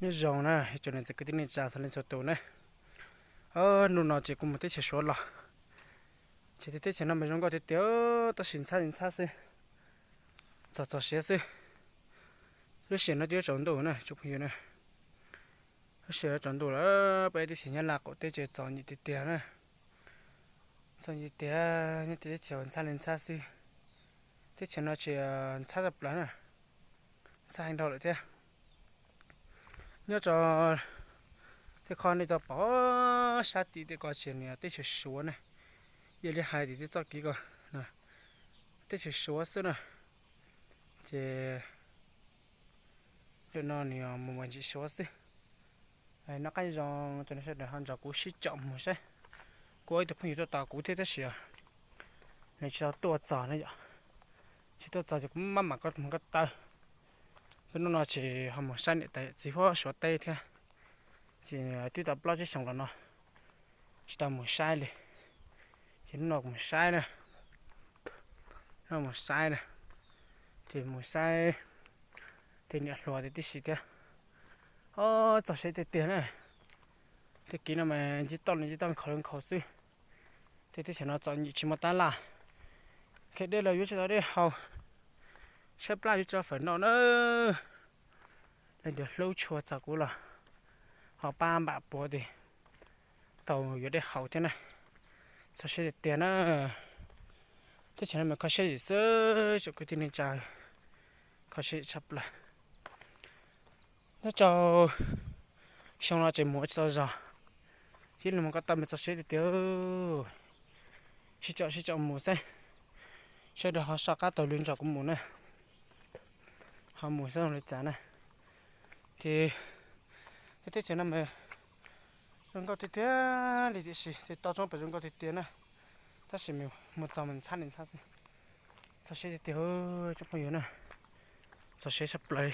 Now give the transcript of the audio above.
Nyob zoo na ib tsoom niam txiv kwv tij neej tsa txhua leej txhua tus na. Hnub no ces kuv mus teb chaws Suav los, ces teb chaws no mas zoo nkauj tiag tiag, tab sis ntxhab ntxhab xwb, txog txog siav xwb. Lub sij hawm no twb yuav tsaus ntuj na tsoom phooj ywg na. Lub sij hawm yuav tsaus ntuj lawm, peb teb chaws Nyab Laj qaum teb ces txom nyem tiag tiag na. Txom nyem tiag, nyob teb chaws ntxhab li ntxhab xwb. Teb chaws no ces ntxhab tshaj plaws na, ntxhab heev dhau lawm thiab. Nyob rau tej qhov nej tau pom sab tim tej ko ces nws yog teb chaws Suav na. Yog li hais tias tej txoj kev ko teb chaws Suav xwb na, ces ntawm no nws mus mus ntsis Suav xwb. Noj qab zoo, sawv daws ho nrog kuv sib caum mus saib. Kuv ib tug phooj ywg tuaj tos kuv thiab tab sis nws tsis tau tuaj txog na yom. Tsis tuaj txog ces kuv maj mam mus ko taw. Hnub no ces ho mus saib niam tais yawm txiv huab Suav teb thiab. Ces twb tau plaub tsib xyoos los no tsis tau mus saib li. Ces hnub no kuv mus saib na, hnub no mus saib na, ces mus saib tej niam hluas tej tib si thiab. Ob, txog siav tiag tiag na. Tej kev no mas ntsib toj li ntsib toj nkhaus li nkhaus xwb. Tej teb chaws no txom nyem tsis muaj tab laj, qhia dej los yuav tsis tau dej haus, tshaib plab yuav tsis tau fawm noj na. Leej twg hlub tshua txog kuv los ho pab npam puav tias tau yuav dej haus thiab na. Txog siab tiag tiag na. Teb chaws no mas kho siab zim xwb tsoom kwv tij neej tsa, kho siab zim tshaj plaws. Nyob rau xyoo no ces mus ua tsis tau zog, ib leeg mus ko taw mas txog siab tiag tiag. Sib caum sib caum mus xwb, sawv daws ho soj qab taug lw nrog kuv mus na, ho mus xwb zoo li cas na. Ces teb chaws no mas zoo nkauj tiag tiag li tiam sis tej toj roob pem zoo nkauj tiag tiag na, tab sis mus txog mas ntxhab li ntxhab xwb. Txog siab tiag tiag tsoom phooj ywg na, txog siab tshaj plaws li.